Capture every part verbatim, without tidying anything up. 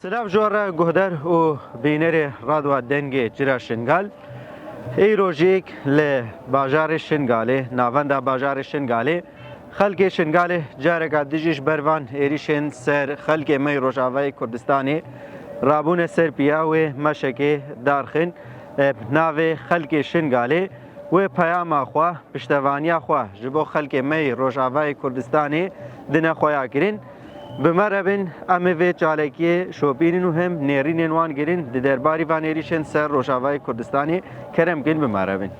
Silav ji we re guhdar û bînerê Radwa Dengê Cira Şingal. Îrojîk li bajarê Şingalê, navenda bajarê Şingalê, xelkê Şingalê careka dijî ji ber van êrîşên ser xelkê me yê Rojavayê Kurdistanê rabûne ser piya wê meşekê darxin, e, bi navê Xelkê Şingalê. Wê peyama xwe, piştevaniya xwe ji bo xelkê me yê Rojavayê Kurdistanê dine xweya kirin. Bi me re bin, em ê vê çalakiyê şopînin û hem nêrînên wan girin di derbarî van êrîşên ser Rojavayê Kurdistanê. Kerem kin, bi me re bin.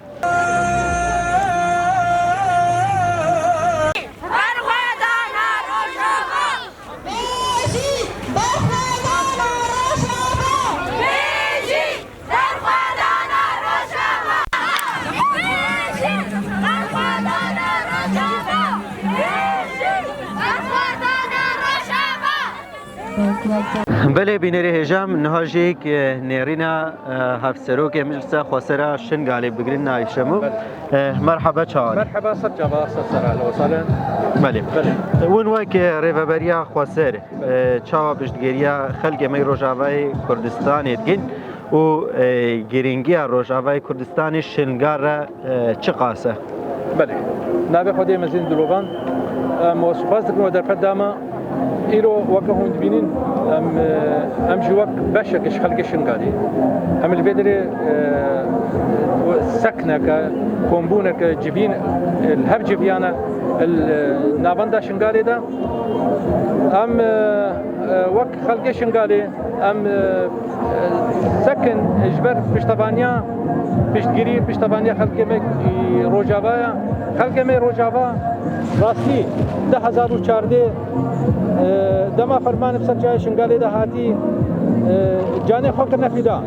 Berxwedana Rojava! Bêjî! Berxwedana Rojava! Bêjî! Berxwedana Rojava! Berxwedana Rojava! Berxwedana Rojava! Belê, bînerê hêja, em niha jî yek, e, nêrîna, e, Hevserokê Meclisa Xwesera Şingalê bigirin, Naîf Şemo. Belê. E, merhaba, çawa ne? Merhaba, ser çava, ser sera, lo salen. Belê. Belê. Hûn wek, e, rêveberiya xweser, e, çawa piştgiriya xelkê me yê Rojavayê Kurdistanê dikin û, e, girîngiya Rojavayê Kurdistanê Şingal re, e, çiqas e? Belê. Navê Xwedê mezin dilovan. Em we spas dikin we derfet dama. Îro weke hûn dibînin, em, e, em jî wek beşek ji xelkê Şingalê. Em li vê derê, e, sekneke, kombûneke civîn, e, li hev civiyane, li, e, navenda Şingalê de. Em, e, e, wek xelkê Şingalê, em, e, e, sekin ji ber piştevaniya, piştgirî, piştevaniya xelkê me, e, Rojava ye. Xelkê me Rojava rastî du hezar û çardeh, e, dema ferman bi ser çiyayê Şingalê de hatî, e, canê xwe kirine fîda.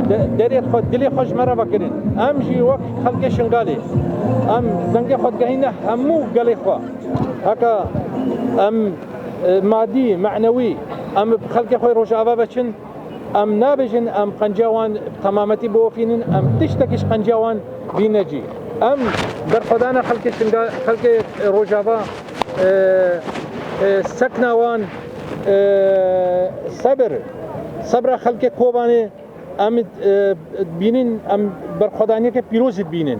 De-, derê xwe, dilê xwe ji me re vekirin. Em jî wek xelkê Şingalê, em dengê xwe digehîne hemû gelê xwe. Heke em, e, madî, manewî, em bi xelkê xwe Rojava ve çin, em nabêjin, em qenciya wan bi temametî biofînin, em tiştekî ji qenciya wan bîne cî. Em berxwedana xelkê Şinga-, xelkê Rojava, e, e, sekna wan, e, sebir, sebra xelkê Kobanê, em, e, dibînin, em berxwedaniyeke pîroz dibînin.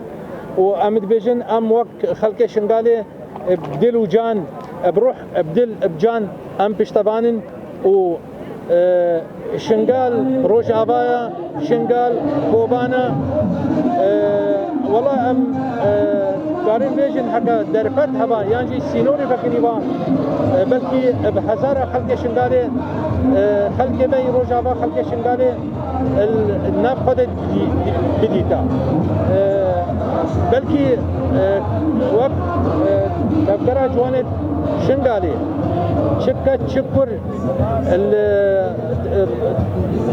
Û em dibêjin, em wek xelkê Şingalê, e, bi dil û can, e, bi ruh, e, bi dil, e, bi can em piştevan in û, e, Şingal Rojava ye, Şingal Koban e. E, wela em, e, karin bêjin heke derfet heba yan jî sînorê vekinî va, e, belkî bi hezara xelkê Şingalê, e, xelkê me yî Rojava, xelkê Şingalê li nav xwe de dî-, dî-, bidîta. E, belkî, e, wek, e, tevgera ciwanê Şingalê, çi keç, çi kur, li, e,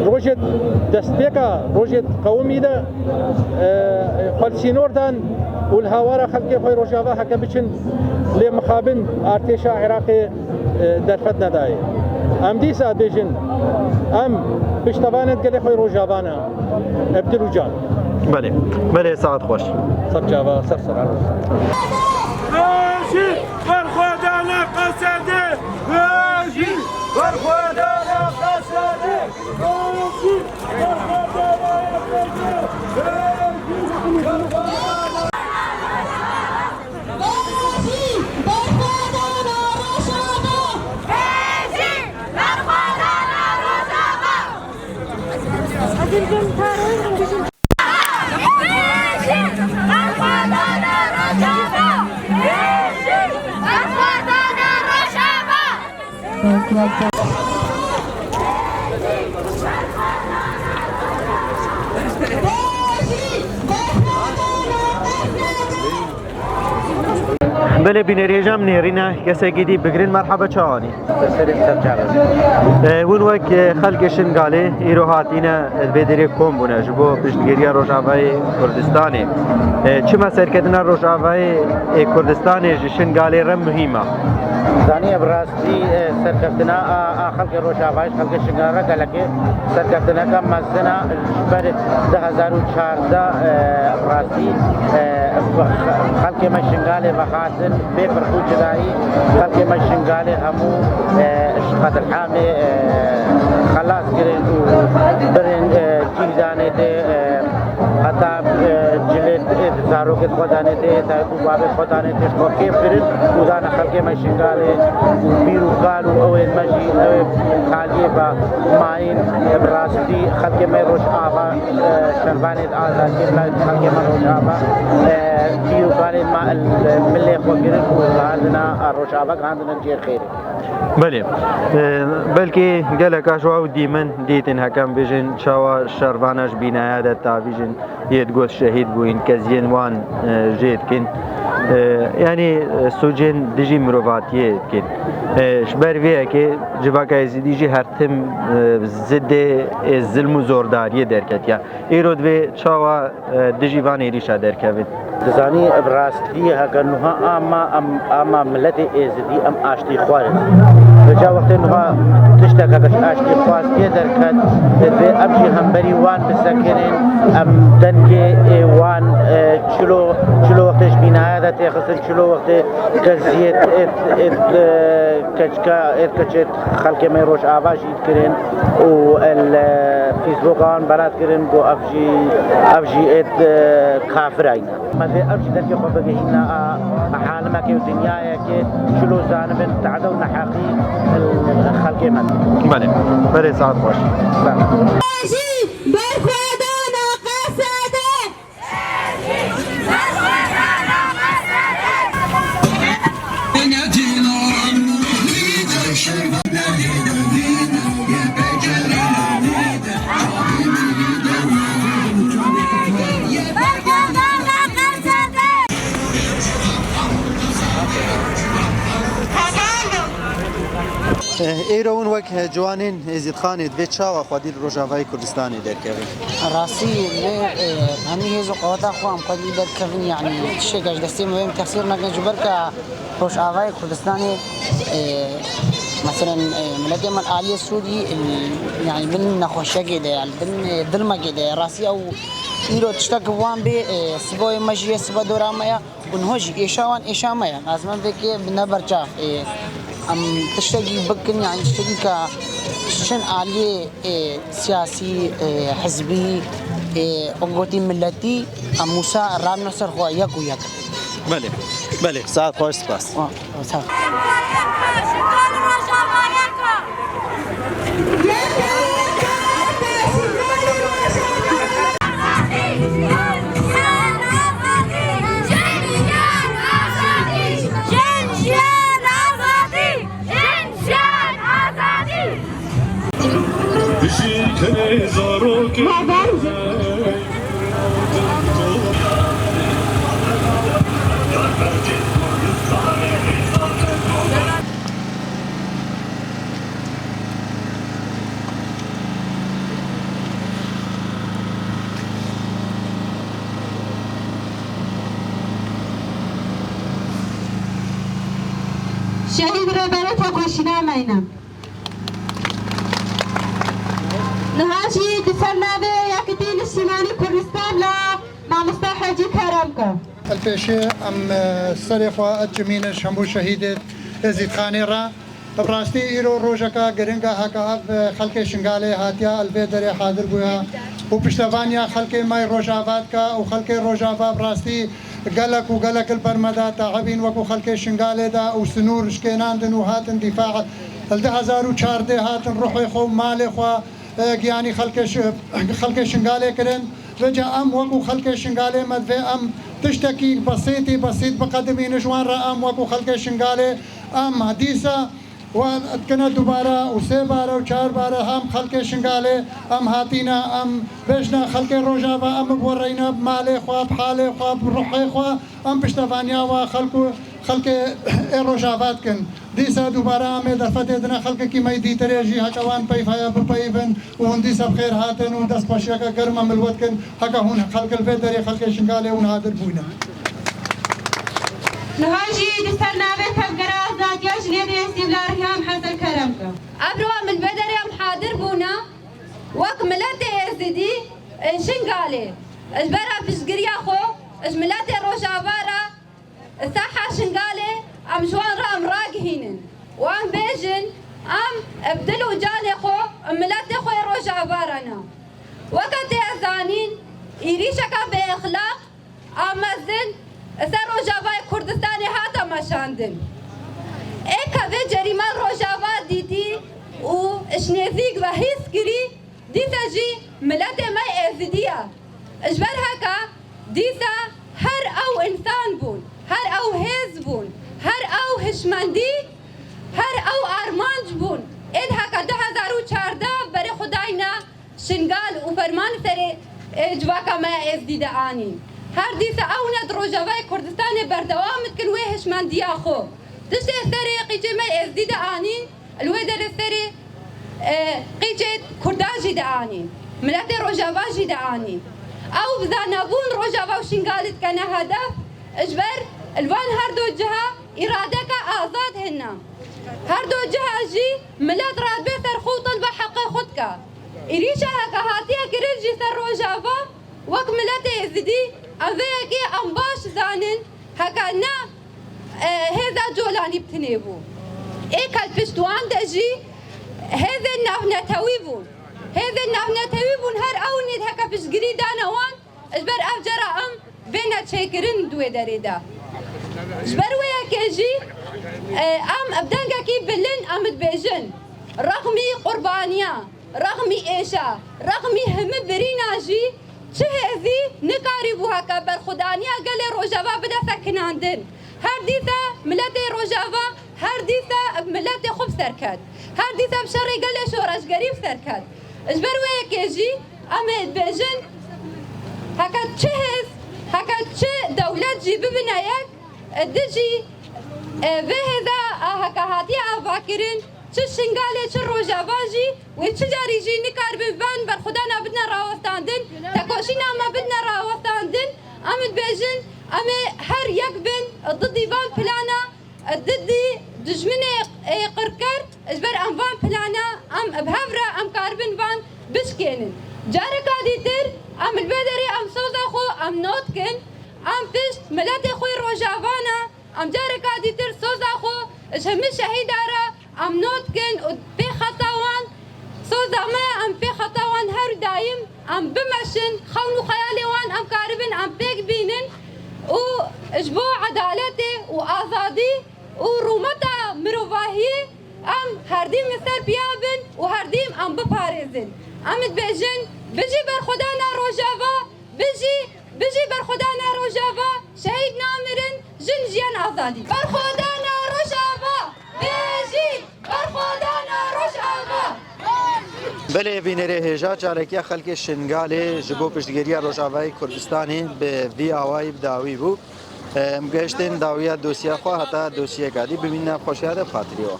rojê destpêka, rojê qewimî de, e, xwe li sînor dan û li hawara xelkê xwe Rojava heke biçin, lê mixabin artêşa Iraqê, e, derfet nedayê. Em dîsa bêjin, em piştevanên gelê xwe Rojava ne, e, bi dil û can. Belê, belê, saet xweş. Ser çava, ser sera. Bêjî, berxwedana Qesedê! Bêjî, berxwedana Qesedê! Bêjî, berxwedana Qesedê! Bêjî, berxwedana Bêjî, berxwedana Rojava! Bêjî, berxwedana Rojava! Bêjî, berxwedana Rojava! Bêjî, berxwedana Rojava! Belê, bînerê hêja, em nêrîna kesekî dî bigirin. Merhaba, çawa ne? Serê ser çava. E, hûn wek, e, xelkê Şingalê îro hatîne, e, vê derê kom bûne ji bo piştgiriya Rojavayê Kurdistanê. E, çima serketina Rojavayê, e, Kurdistanê ji Şingalê re muhîm e? Zanî, bi rastî, e, serkeftina a, a xelkê Rojavayê ji xelkê Şingalê re gelekê serkeftineke mezin e. Ji ber du hezar û çardeh, e, bi rastî, e, xelkê me Şingalê vexatin, Bê firq û cudayî xelkê me Şingalê hemû, e, ji qetilhamê, e, xelas kirin û birin, e, cî danê tê, e, heta, e, cilê, e, zarokê xwe danê tê, dayik û bavê xwe danê tê, ji xwe kêf kirin û dane xelkê me Şingalê û pîr û kal û ew ên me jî, ew ê kaliyê be mayîn, e, bi rastî xelkê me Rojava, e, şervanê di azadiyê bila xelkê me Rojava, e, pîr û kalên me li milê xwe kirin û gihandine Rojava, gihandine cihê xêrê. Belê. E, belkî gelek a ji we ew dîmin dîtin, hekem bêjin çawa şervana ji bînaya de tavîjin, yê digot şehîd bûyîn, keziyên wan, e, jê dikin. E, yanî, e, sûcên dijî mirovatiyê dikin. E, ji ber vê yekê civaka Êzidî jî her tim, e, zidê, e, zilm û zordariyê derketiye. Îro divê çawa, e, dijî van êrîşa derkevin? Dizanî, bi rastî heke nuha ama em, ama miletê Êzidî em aştîxwar in. Vêca wextê nuha tiştek heke ji aştîxwaziyê derket, divê em jî hemberî wan bisekinên, em dengê, ê, wan, e, çilo, çilo wextê ji bînaya de têxistin, çilo wextê keziyê, ê, ê, e, keçika, ê, keçê xelkê me Rojava jî kirin û li Facebooka wan belat kirin ku ev jî, ev jî êt, e, kafirayî ne. Me vê ev jî dengê xwe bigihîne a, a halimekê û dinyayekê çilo zanibin tade û neheqî li xelkê me. Belê, belê, saet xweş. Belê. Jî berxwedana qesede. Îro hûn wek ciwanên Êzîdxanê divê çawa xwedî li Rojavayê Kurdistanê derkevin? Rastî, me, e, hemî hêz û qeweta xwe em xwedî derkevin, yanî tişteke ji destê me wê em texsîr nekin, ji ber ke Rojavayê Kurdistanê, e, meselen, e, miletê me li aliyê Sûrî, e, yanî bin nexweşiyekê de ye, li bin, e, dilmekê de ye. Rastî ew îro tiştek bi wan bê, e, siba wê me jî ye, siba dora me ye. Û niha jî êşa wan êşa me ye. Lazim e vê kê bine ber çav. Ê, em tiştekî bikin, yanî tiştekî ke çin aliyê, ê, siyasî, ê, hizbî, ê, wek gotî miletî, em wisa rabine ser xwe yek û yek. Belê, belê. Saet xweş, spas. Wa, wa, sağ ol. Şehîd Rêberê Tekoşîna Meyne. Niha jî di ser navê Yekitî Niştimanî Kurdistan la mamoste Hecî Kerem ke. Li pêşê em, e, serê xwe diçimîne ji hemû şehîdê Êzîdxanê re. Bi rastî îro rojeke giring e, heke ev, e, xelkê Şingalê hatiye li vê derê hadir bûye û piştevaniya xelkê me yê Rojava dike û xelkê Rojava bi rastî gelek û gelek li ber me de teebîn wekû xelkê Şingalê de û sinûr şikênandin û hatin dîfa. Li du hezar û çardeh hatin ruhê xwe û malê xwe, e, giyanî xelkê Şi-, xelkê Şingalê kirin. Vêca em wekû xelkê Şingalê me divê em tiştekî besîtî besît biqedimîne ji wan re, em wekû xelkê Şingalê em dîsa we dikine dubare û sê bare û çar bare hem xelkê Şingalê em hatîne, em bêjine xelkê Rojava, em bi wereyne bi malê xwe, bi halê xwe, bi ruhê xwe, em piştevaniya we xelk û xelkê ê Rojava dikin. Dîsa dubare em ê derfetê dine xelkekî me yê dîtirê jî heke wan peyv heye bipeyivin û hûn dîsa bi xêr hatin û destxweşiyeke germ em li we dikin heke hûn xelk li vê derê xelkê Şingalê hûn hadir bûyne. Niha jî di ser navê Tevgera Azadiya Jinê de Sîvla Riham Hesen Kerem ke. Evro em li vê derê em hadir bûne wek miletê Êzidî ên Şingalê ji ber piştgiriya xwe ji miletê Rojava re saha Şingalê Em ji wan re em ragihînin û em bêjin, em bi dil û canê xwe, em miletê xwe yê Rojava re ne. Weke tê zanîn, êrîşeke bêexlaq a mezin ser Rojavayê Kurdistanê hate meşandin. Ê ke vê cerîma Rojava dîtî û ji nêzîk ve hîs kirî, dîsa jî miletê me Êzidî ye. Ji ber heke dîsa her ew însan bûn, her ew hêz bûn, her ew hişmendî, her ew armanc bûn. Ên heke du hezar û çardeh berê xwe dayne Şingal û ferman serê, e, civaka me ya Êzdî de anîn. Her dîsa ew ne di Rojavayê Kurdistanê berdewam dikin wê hişmendiya xwe. Tiştê serê qîçê me Êzdî de anîn, li wê derê serê, e, qîçê Kurdan jî de anîn. Miletê Rojava jî de anîn. Ew bi zanebûn Rojava û Şingalê dikene hedef, ji ber li van her du ciha îradeke azad hene. Her du ciha jî milet radibe ser xwe û tilba heqê xwe dike. Êrîşa heke hatiye kirin jî ser Rojava, wek miletê Êzidî, em vê yekê em baş zanin, heke ne, e, hêza Colanî bi tinê bû. Ê ke li pişt wan de jî hêzên navnetewî bûn. Hêzên navnetewî bûn, her ew nê heke piştgirî dane wan, ji ber ev cara em vêne çêkirin di wê derê de. Ji ber wê yekê jî, e, em bi dengekî bilind em dibêjin, rexmî qurbaniya, rexmî êşa, rexmî hemî birîna jî çi hêzî nikarîbû heke berxwedaniya gelê Rojava bide sekinandin. Her dîsa miletê Rojava, her dîsa bi miletê xwe bi ser ket. Her dîsa bi şerê gelê şoreşgerî bi ser ket. Ji ber wê yekê jî em ê dibêjin, heke çi hêz, heke çi dewlet jî bibine yek, dijî, e, vê hêza a heke hatiye avakirin, çi Şingalê, çi Rojava jî, wê çi carî jî nikaribin van berxwedana bidine rawestandin, tekoşîna me bidine rawestandin. Em dibêjin, em ê her yek bin didî van plana, didî dijminê, e, qirker, ji ber em van plana, em bi hev re em karibin van bişkênin. Careka dîtir em li vê derê em soza xwe em not kin, em pişt miletê xwe Rojava ne, em careka dîtir soza xwe ji hemî şehîda re em not kin û pê xeta wan, soza me, em pê xeta wan her daîm em bimeşin, xewn û xeyalê wan em karibin em pêk bînin û ji bo edaletê û azadî û rûmeta mirovahiyê em herdîm li ser piya bin û herdîm em biparêzin. Em dibêjin, bijî berxwedana Rojava, bijî, bijî berxwedana Rojava, şehîd namirin, jin jiyan azadî. Berxwedana Rojava, bijî berxwedana Rojava. Belê bînerê hêja, çalakiya xelkê Şingalê ji bo piştgiriya Rojavayê Kurdistanê bi vî awayî bi dawî bû. Em gehiştin dawiya dosya xwe, heta dosyeka dî bimînin nav xweşiya de, bi xatirê we.